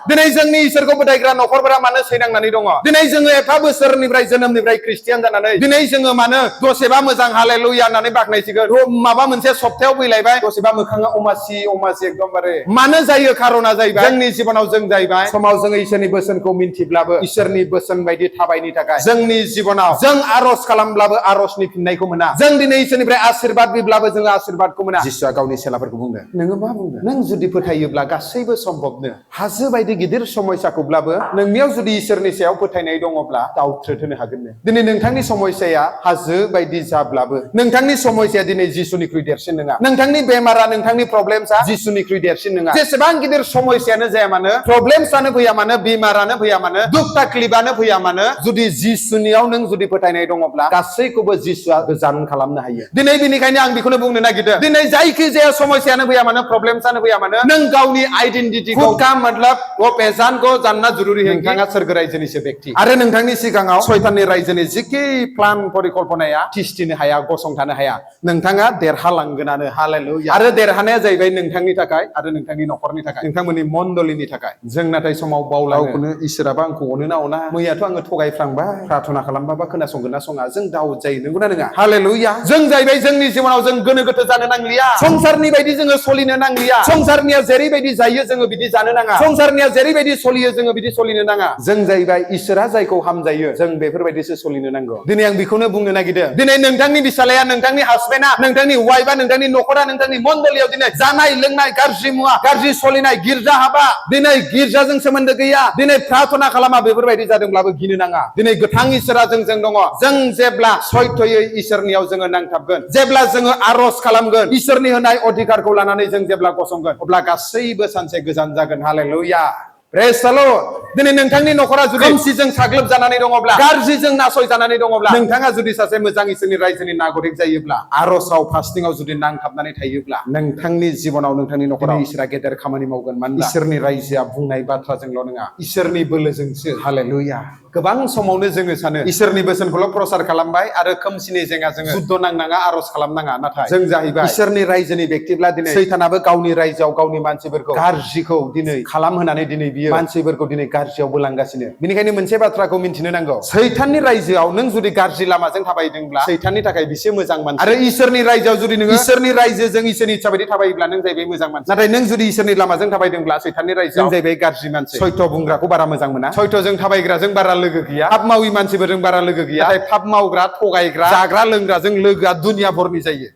दिनै जोंनि इसोरखौ फोथायग्रा नखरफोरा मानो सैनांनानै दङ दिनै जोङो एफा बोसोरनिफ्राय जोनोमनिफ्राय ख्रिस्टियान जानानै दिनै जोङो मानो दसेबा मोजां हालेलुया होननानै बाख्नायसिगोन माबा मोनसे सप्तायाव फैलायबाय दसेबा मोखाङा अमासि एकदमबारे मानो जायो खारना जाहैबाय जोंनि जिबनाव जों जाहैबाय समाव जोङो इसोरनि बोसोनखौ मिन्थिब्लाबो इसोरनि बोसोन बायदि थाबायनि थाखाय जोंनि जिबनाव जों आरज खालामब्लाबो आरजनि फिननायखौ मोना जों दिनै इसोरनिफ्राय आशीर्बाद बिब्लाबो जोङो आशीर्बादखौ मोना जिसुआ गावनि सेलाफोरखौ बुंदों नोङो मा बुंदों नों जुदि फोथायोब्ला गासैबो सम्भबनो हाजो बायदि गिदिर समस्याखौब्लाबो नोंनियाव जुदि इसोरनि सायाव फोथायनाय दङब्ला दावथ्रोद होनो हागोन दिनै नोंथांनि समस्याया हाजो बायदि जाब्लाबो नोंथांनि समस्याया दिनै जिसुनिख्रुइ देरसिन नङा नोंथांनि बेमारा नोंथांनि प्रब्लेमसा जिसुनिख्रुइ देरसिन नङा जेसेबां गिदिर समस्यानो जाया मानो प्रब्लेमसानो फैया मानो बेमारानो फैया मानो दुख ताक्लिबानो फैया मानो जुदि जिसुनियाव नों जुदि फोथायनाय दङब्ला गासैखौबो जिसुआ गोजान खालामनो हायो दिनै बेनिखायनो आं बेखौनो बुंनो नागिरदों दिनै जायखि जाया समस्यानो फैया मानो प्रब्लेमसानो फैया मानो नों गावनि आइडेन्टिटिखौ का मतलब वो पहचान को जानना जरूरी है नोंथाङा सोरगो रायजोनिसो व्यक्ति आरो नोंथांनि सिगाङाव शयताननि रायजोनि जिखि प्लान परिकल्पनाया थिस्थिनो हाया गसंथानो हाया नोंथाङा देरहालांगोनानो हालेलुया आरो देरहानाया जाहैबाय नोंथांनि थाखाय आरो नोंथांनि नखरनि थाखाय नोंथांमोननि मण्डलीनि थाखाय जों नाथाय समाव बावलावखौनो इसोराबा आंखौ अनो ना अना मैयाथ' आङो थगायफ्लांबाय प्रार्थना खालामबाबा खोनासंगोन ना सङा जों दाउट जायो नंगौना नङा हालेलुया जों जाहैबाय जोंनि जिबनाव जों गोनो गोथो जानो नांलिया संसारनि बायदि जोङो सोलिनो नांलिया संसारनिया जेरैबायदि जायो जोङो बिदि जानो नाङा संसारनिया जेरैबायदि सोलियो जोङो बिदि सोलिनो नाङा जों जाहैबाय इसोरा जायखौ हामजायो जों बेफोरबायदिसो सोलिनो नांगौ दिनै आं बेखौनो बुंनो नागिरदों दिनै नोंथांनि बिसालाया नोंथांनि हासबेन्डा नोंथांनि वाइफआ नोंथांनि नखरा नोंथांनि मण्डलीयाव दिनै जानाय लोंनाय गाज्रि मुवा गाज्रि सोलिनाय गिर्जा हाबा दिनै गिर्जाजों सोमोन्दो गैया दिनै प्रार्थना खालामा बेफोरबायदि जादोंब्लाबो गिनो नाङा दिनै गोथां इसोरा जोंजों दङ जों जेब्ला सयथयै इसोरनियाव जोङो नांथाबगोन जेब्ला जोङो आरज खालामगोन इसोरनि होनाय अधिकारखौ लानानै जों जेब्ला गसंगोन अब्ला गासैबो सानसे गोजान जागोन हालेलुया प्रेज द लर्ड दिनै नोंथांनि नखरा जुदि खोमसिजों साग्लोबजानानै दङब्ला गाज्रिजों नासयजानानै दङब्ला नोंथाङा जुदि सासे मोजां इसोरनि रायजोनि नागरिक जायोब्ला आरजआव फास्टिंआव जुदि नांथाबनानै थायोब्ला नोंथांनि जिबनाव नोंथांनि नखराव इसोरा गेदेर खामानि मावगोन मानोना इसोरनि रायजोआ बुंनाय बाथ्राजोंल' नङा इसोरनि बोलोजोंसो हालेलुया गोबां समावनो जोङो सानो इसोरनि बोसोनखौल' प्रसार खालामबाय आरो खोमसिनि जेंना जोङो जुद्ध नांनाङा आरज खालामनाङा नाथाय जों जाहैबाय इसोरनि रायजोनि व्यक्तिब्ला दिनै सैतानाबो गावनि रायजोआव गावनि मानसिफोरखौ गाज्रिखौ दिनै खालामहोनानै दिनै बियो मानसिफोरखौ दिनै गाज्रियाव बोलांगासिनो बेनिखायनो मोनसे बाथ्राखौ मिन्थिनो नांगौ सैताननि रायजोआव नों जुदि गाज्रि लामाजों थाबायदोंब्ला सैताननि थाखाय बिसे मोजां मानसि आरो इसोरनि रायजोआव जुदि नोङो इसोरनि रायजोजों इसोरनि इच्छा बायदि थाबायोब्ला नों जाहैबाय मोजां मानसि नाथाय नों जुदि इसोरनि लामाजों थाबायदोंब्ला सैताननि रायजोआव नों जाहैबाय गाज्रि मानसि सयथ बुंग्राखौ बारा मोजां मोना सयथजों थाबायग्राजों बारा लोगो गैया पाप मावि मानसिफोरजों बारा लोगो गैया नाथाय पाप मावग्रा थगायग्रा जाग्रा लोंग्राजों लोगोआ दुनिया भरनि जायो